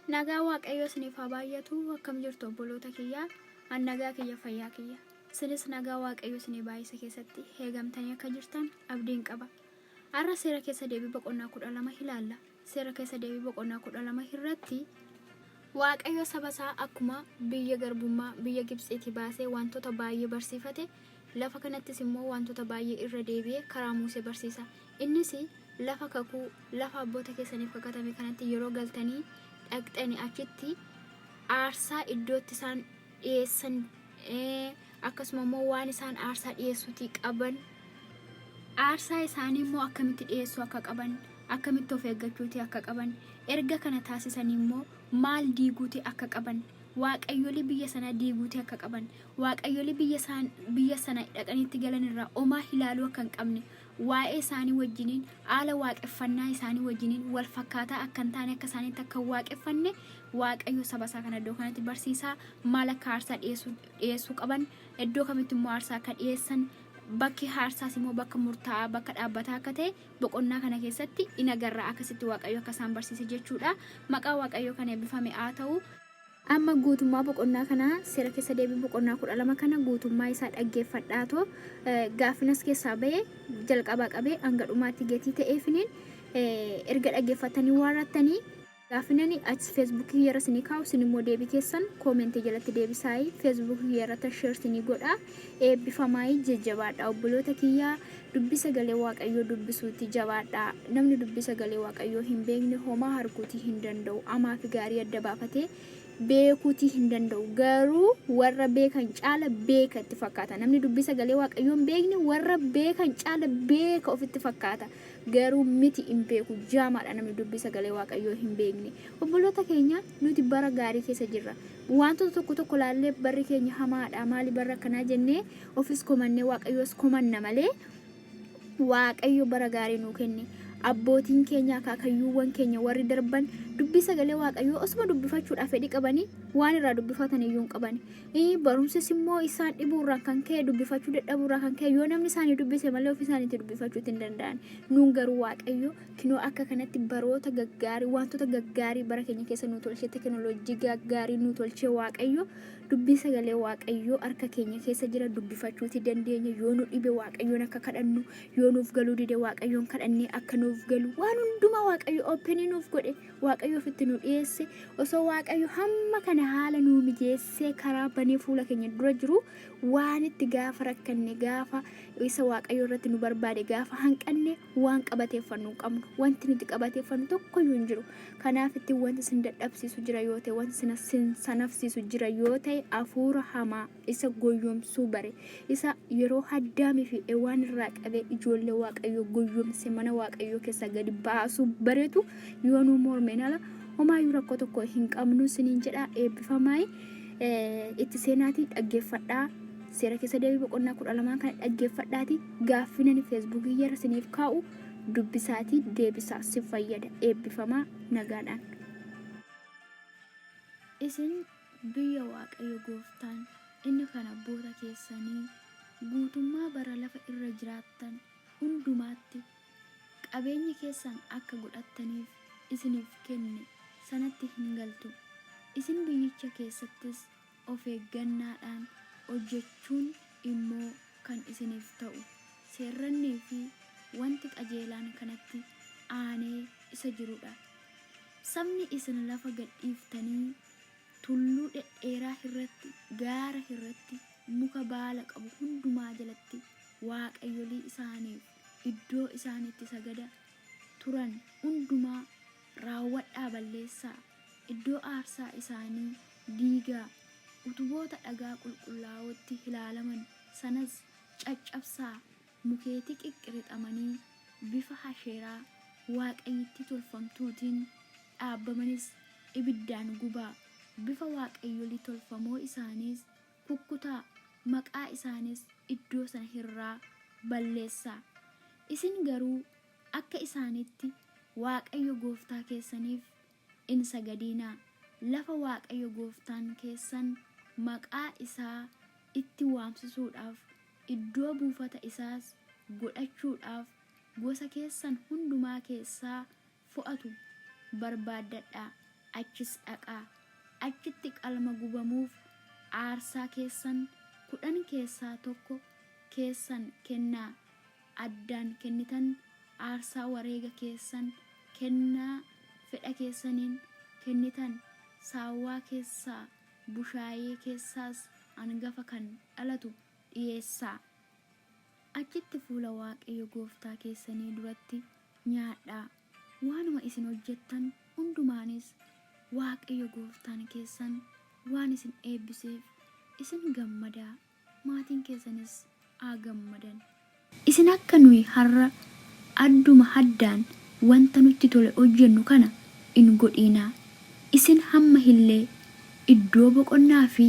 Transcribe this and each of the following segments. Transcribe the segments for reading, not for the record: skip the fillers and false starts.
Nagaa Waaqayyoo isiniif haa baay'atu. Akkam jirtu obboloota kiyya? An nagaa kiyya, fayyaa kiyya. Isinis nagaa Waaqayyoo isinii baay'ise keessatti eegamtanii akka jirtan abdiin qaba. Har'a seera keessa deebii boqonnaa 12 ilaalla. Seera keessa deebii boqonnaa 12 irratti Waaqayyo saba isaa akkuma biyya garbummaa biyya Gibtsiitii baasee wantoota baay'ee barsiifate, lafa kanattis immoo wantoota baay'ee irra deebi'ee karaa Muusee barsiisa. Innis lafa kakuu, lafa abboota keessaniif kakatame kanatti yeroo galtanii dhaqxani achitti aarsaa iddootti isaan dhiyeessan, akkasuma immoo waan isaan aarsaa dhiyeessuutii qaban, aarsaa isaanii immoo akkamitti dhiyeessuu akka qaban, akkamitti of eeggachuutii akka qaban, erga kana taasisanii immoo maal diiguutii akka qaban, waaqayyolii biyya sanaa diiguutii akka qaban, waaqayyolii biyya isaan biyya sana dhaqaniitti galan irraa omaa ilaaluu akka hin qabne, waa'ee isaanii wajjiniin haala waaqeffannaa isaanii wajjiniin wal fakkaataa akka hin taane, akka isaaniitti akka hin waaqeffanne Waaqayyo saba isaa kana iddoo kanatti barsiisaa. Maal akka aarsaa dhiyeessuu qaban, iddoo kamitti immoo aarsaa akka dhiyeessan, bakki aarsaas immoo bakka murtaa'aa, bakka dhaabbataa akka ta'e boqonnaa kana keessatti in agarra. Akkasitti Waaqayyo akka isaan barsiise jechuudha. Maqaa Waaqayyoo kan eebbifame haa ta'u. Amma guutummaa boqonnaa kanaa, seera keessa deebii boqonnaa 12 kana guutummaa isaa dhaggeeffadhaatoo gaaffinas keessaa ba'e jalqabaa qabee hanga dhumaatti gatii ta'eefiniin erga dhaggeeffattanii waarrattanii gaaffinani achi feesbuukii kiyya irra isinii kaa'u, isin immoo deebii keessan koomentii jalatti deebisaayi. Feesbuukii kiyya irratti sheer isinii godha. Eebbifamaayi, jajjabaadha obboloota kiyya. Dubbii sagalee Waaqayyoo dubbisuutti jabaadha. Namni dubbii sagalee Waaqayyoo hin beekne homaa arguutii hin danda'u. Amaa fi gaarii adda baafatee beekuutii hin danda'u. Garuu warra beekan caala beeka itti fakkaata. Namni dubbii sagalee Waaqayyoo hin beekne warra beekan caala beeka ofitti fakkaata. Garuu miti, hin beeku. Jaamaadha namni dubbii sagalee Waaqayyoo hin beekne. Obboloota keenya, nuti bara gaarii keessa jirra. Wantoota tokko tokko laallee barri keenya hamaadha, maali barri akkanaa jennee ofis komannee Waaqayyoos komanna malee, Waaqayyo bara gaarii nuu kenne. Abbootiin keenya, akaakayyuuwwan keenya warri darban dubbii sagalee Waaqayyoo osuma dubbifachuudhaaf fedhii qabanii waan irraa dubbifatan iyyuu hin qaban. Barumsis immoo isaan dhibuurraan kan ka'e, dubbifachuu dadhabuurraa kan ka'e, yoo namni isaanii dubbise malee ofii isaaniitti dubbifachuutti hin danda'an. Nuun garuu Waaqayyo kinoo akka kanatti baroota gaggaarii, wantoota gaggaarii bara keenya keessa nu tolchee, teekinooloojii gaggaarii nu tolchee. Waaqayyo dubbii sagalee Waaqayyoo harka keenya keessa jira, dubbifachuuti dandeenya. Yoo nu dhibe Waaqayyoon akka kadhannu, yoo nuuf galuu dide Waaqayyoon kadhannee akka nuuf galu, waan hundumaa Waaqayyo openii nuuf godhe, Waaqayyo ofitti nu dhiyeesse. Osoo Waaqayyo hamma kana haala nuu mijeessee karaa banee fuula keenya dura jiru, waan itti gaafa rakkanne, gaafa isa Waaqayyo irratti nu barbaade gaafa hanqanne, waan qabateeffannu hin qabnu. Wanti nuti qabateeffannu tokkoyyuu hin jiru. Kanaaf itti wanti isin dadhabsiisu jira yoo ta'e, wanti isin sanafsiisu jira yoo ta'e, hafuura hamaa isa goyyomsuu bare, isa yeroo Addaamii fi Ewaan irraa qabee ijoollee Waaqayyoo goyyomse mana Waaqayyoo keessaa gadi baasuu baretu yoo nu mormeen ala homaayyuu rakkoo tokko hin qabnu isiniin jedha. Eebbifamaayi, itti seenaatii dhaggeeffadhaa. Seera keessa deebii boqonnaa 12 kana dhaggeeffadhaati gaaffii nani feesbuukii irra isiniif kaa'u dubbisaatii deebisaa, si fayyada. Eebbifamaa nagaadhaan. Isin biyya Waaqayyo gooftaan inni kan abboota keessanii guutummaa bara lafa irra jiraattan hundumaatti qabeenya keessan akka godhattaniif isiniif kenne sanatti hin galtu, isin biyyicha keessattis of eeggannaadhaan hojjechuun immoo kan isiniif ta'u, seerrannii fi wanti qajeelaan kanatti aanee isa jiru dha. Sabni isin lafa gad dhiiftanii tulluu dhedheeraa irratti, gaara irratti, muka baala qabu hundumaa jalatti waaqayyolii isaaniif iddoo isaan itti sagada turan hundumaa raawwadhaa balleessaa, iddoo aarsaa isaanii diigaa, utuboota dhagaa qulqullaa'ootti ilaalaman sanas caccabsaa, mukeetii qiqqirixamanii bifa Asheeraa waaqayyittii tolfamtuutiin dhaabamanis ibiddaan gubaa, bifa waaqayyolii tolfamoo isaaniis kukkutaa, maqaa isaaniis iddoo sana irraa balleessaa. Isin garuu akka isaaniitti Waaqayyo gooftaa keessaniif hin sagadinaa, lafa Waaqayyo gooftaan keessan maqaa isaa itti waamsisuudhaaf, iddoo buufata isaas godhachuudhaaf gosa keessan hundumaa keessaa fo'atu barbaaddadhaa. Achis dhaqaa! Achitti qalma gubamuuf aarsaa keessan 10 keessaa tokko keessan kennaa addaan kennitan, aarsaa wareega keessan, kennaa fedha keessaniin kennitan, saawwaa keessaa, bushaayee keessaas angafa kan dhalatu dhi'eessaa! Achitti fuula Waaqayyo gooftaa keessanii duratti nyaadhaa, waanuma isin hojjettan hundumaanis Waaqayyo gooftaan keessan waan isin eebbiseef isin gammadaa, maatiin keessanis haa gammadan. Isin akka nuyi har'a adduma haddaan wanta nutti tole hojjennu kana hin godhinaa! Isin hamma illee iddoo boqonnaa fi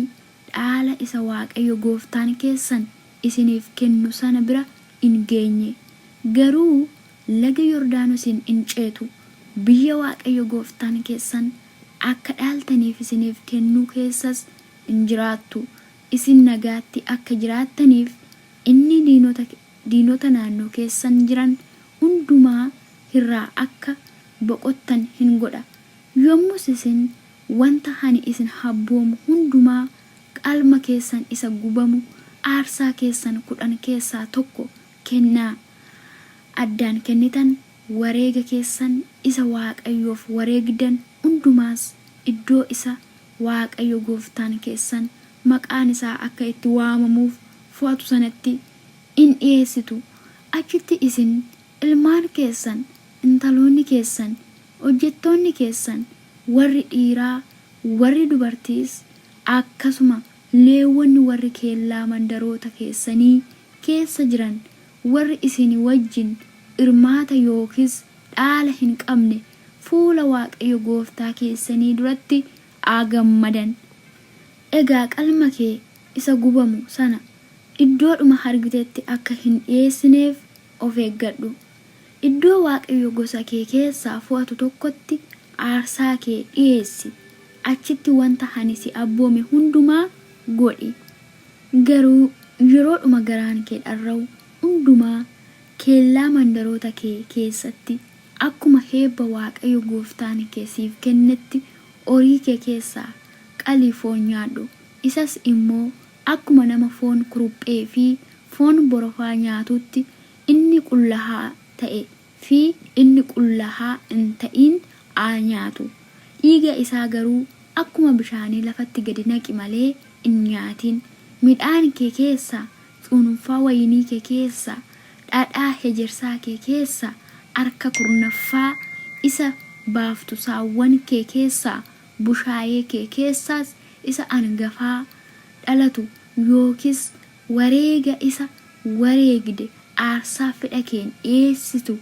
dhaala isa Waaqayyo gooftaan keessan isiniif kennu sana bira hin geenye. Garuu laga Yordaanosiin in ceetu, biyya Waaqayyo gooftaan keessan akka dhaaltaniif isiniif kennu keessas in jiraattu, isin nagaatti akka jiraattaniif inni diinota naannoo keessan jiran hundumaa irraa akka boqottan in godha. Yommus isin wanta ani isin abboomu hundumaa, qalma keessan isa gubamu, aarsaa keessan 10 keessaa tokko, kennaa addaan kennitan, wareega keessan isa Waaqayyoof wareegdan hundumaas iddoo isa Waaqayyo gooftaan keessan maqaan isaa akka itti waamamuuf fo'atu sanatti in dhi'eessitu, achitti isin, ilmaan keessan, intaloonni keessan, hojjettoonni keessan warri dhiiraa, warri dubartiis, akkasuma Leewwonni warri kellaa mandaroota keessanii keessa jiran, warri isin wajjin irmaata yookiis dhaala hin qabne, fuula Waaqayyo gooftaa keessanii duratti haa gammadan! Egaa qalma kee isa gubamu sana iddoodhuma argitetti akka hin dhi'eessineef of eeggadhu! Iddoo Waaqayyo gosa kee keessaa fo'atu tokkotti aarsaa kee dhi'eessi, achitti wanta ani si abboome hundumaa godhi. Garuu yeroodhuma garaan kee dharra'u hundumaa kellaa mandaroota kee keessatti akkuma eebba Waaqayyo gooftaan kee siif kennetti horii kee keessaa qalii foon nyaadhu, isas immoo akkuma nama foon kuruphee fi foon borofaa nyaatuutti inni qullaa'aa ta'e fi inni qullaa'aa hin ta'in haa nyaatu! Dhiiga isaa garuu akkuma bishaanii lafatti gadi naqi malee hin nyaatin! Midhaan kee keessaa, cuunfaa wayinii kee keessaa, dhadhaa ejersaa kee keessaa harka kurnaffaa isa baaftu saawwan kee keessaa, bushaayee kee keessaas isa angafaa dhalatu yookiis wareega isa wareegde aarsaa fedha keen dhi'eessitu,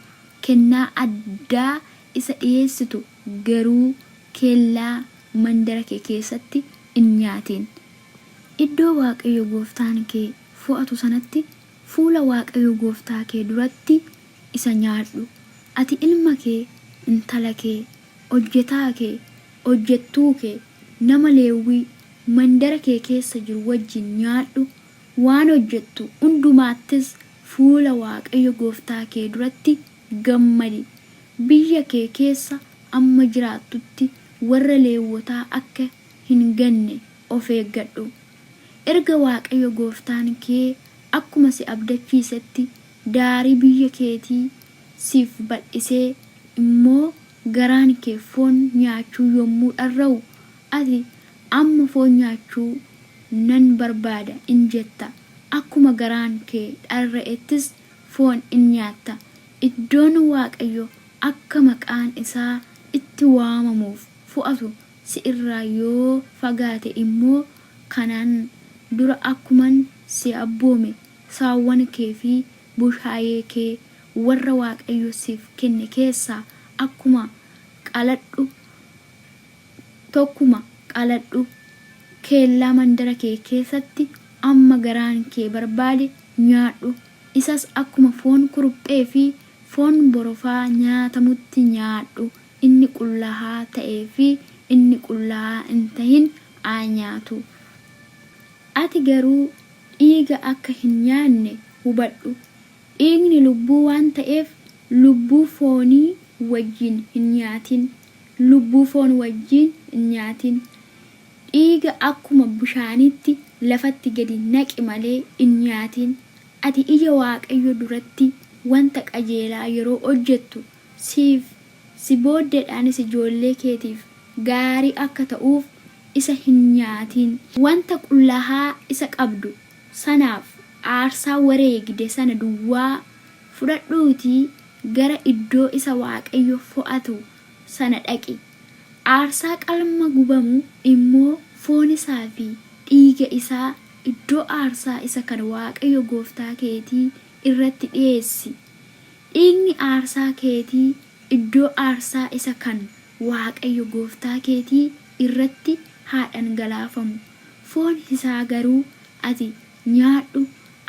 kennaa addaa isa dhi'eessitu garuu kellaa mandara kee keessatti hin nyaatin! Iddoo Waaqayyo gooftaan kee fo'atu sanatti fuula Waaqayyo gooftaa kee duratti isa nyaadhu! Ati, ilma kee, intala kee, hojjetaa kee, hojjettuu kee, nama Lewwii mandara kee keessa jiru wajjin nyaadhu, waan hojjettu hundumaattis fuula Waaqayyo gooftaa kee duratti gammadi! Biyya kee keessa hamma jiraattutti warra Lewwotaa akka hin ganne of eeggadhu! Erga Waaqayyo gooftaan kee akkuma si abdachiisetti daarii biyya keetii siif bal'isee immoo garaan kee foon nyaachuu yommuu dharra'u, ati, Amma foon nyaachuu nan barbaada in jetta, akkuma garaan kee dharra'ettis foon in nyaatta, iddoon Waaqayyo akka maqaan isaa itti waamamuuf fo'atu si irraa yoo fagaate immoo, kanaan dura akkuman si abboome saawwan kee fi bushaayee kee warra Waaqayyo siif kenne keessaa akkuma qaladhu tokkuma qaladhu, kellaa mandara kee keessatti hamma garaan kee barbaade nyaadhu, isas akkuma foon kuruphee fi foon borofaa nyaatamutti nyaadhu, inni qullaa'aa ta'ee fi inni qullaa'aa hin ta'in haa nyaatu! Ati garuu dhiiga akka hin nyaanne hubadhu! Dhiigni lubbuu waan ta'eef, lubbuu foonii wajjin hin nyaatin! lubbuu foon wajjin hin nyaatin. Dhiiga akkuma bishaaniitti lafatti gadi naqi malee hin nyaatin. Ati ija Waaqayyo duratti wanta qajeelaa yeroo hojjettu siif, si booddeedhaanis ijoollee keetiif gaarii akka ta'uuf isa hin nyaatin. Wanta qullaa'aa isa qabdu sanaaf aarsaa wareegde sana duwwaa fudhadhuutii gara iddoo isa Waaqayyo fo'atu sana dhaqi. Aarsaa qalma gubamu immoo foon isaa fi dhiiga isaa iddoo aarsaa isa kan Waaqayyo gooftaa keetii irratti dhi'eessi! Dhiigni aarsaa keetii iddoo aarsaa isa kan Waaqayyo gooftaa keetii irratti haa dhangalaafamu, foon isaa garuu ati nyaadhu,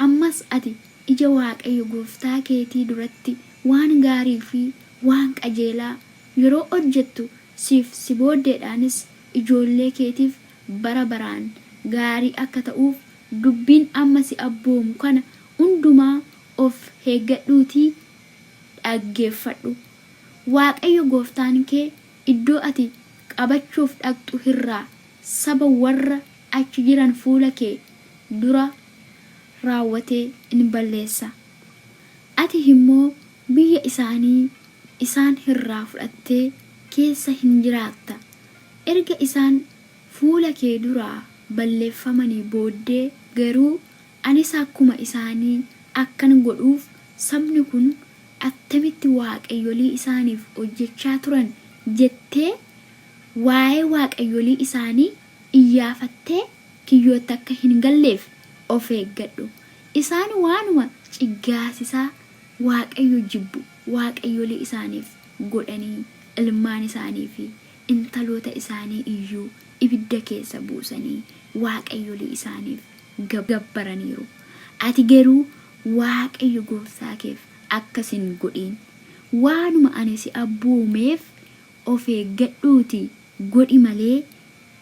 ammas ati ija Waaqayyo gooftaa keetii duratti waan gaarii fi waan qajeelaa yeroo hojjettu siif, si booddeedhaanis ijoollee keetiif bara baraan gaarii akka ta'uuf dubbiin amma si abboomu kana hundumaa of eeggadhuutii dhaggeeffadhu. Waaqayyo gooftaan kee iddoo ati qabachuuf dhaqxu irraa saba warra achi jiran fuula kee duraa raawwatee in balleessa. Ati immoo biyya isaanii isaan irraa fudhattee keessa in jiraatta. Erga isaan fuula kee duraa balleeffamanii booddee garuu, Anis akkuma isaanii akkan godhuuf sabni kun attamitti waaqayyolii isaaniif hojjechaa turan jettee waa'ee waaqayyolii isaanii iyyaafattee kiyyootti akka hin galleef of eeggadhu! Isaan waanuma ciggaasisaa Waaqayyo jibbu waaqayyolii isaaniif godhanii ilmaan isaanii fi intaloota isaanii iyyuu ibidda keessa buusanii waaqayyolii isaaniif gabbaraniiru. Ati garuu Waaqayyo gooftaa keef akkas hin godhin! Waanuma ani si abboomeef of eeggadhuutii godhi malee,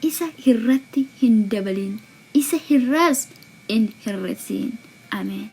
isa irratti hin dabalin, isa irraas hin hir'isin. Ameen.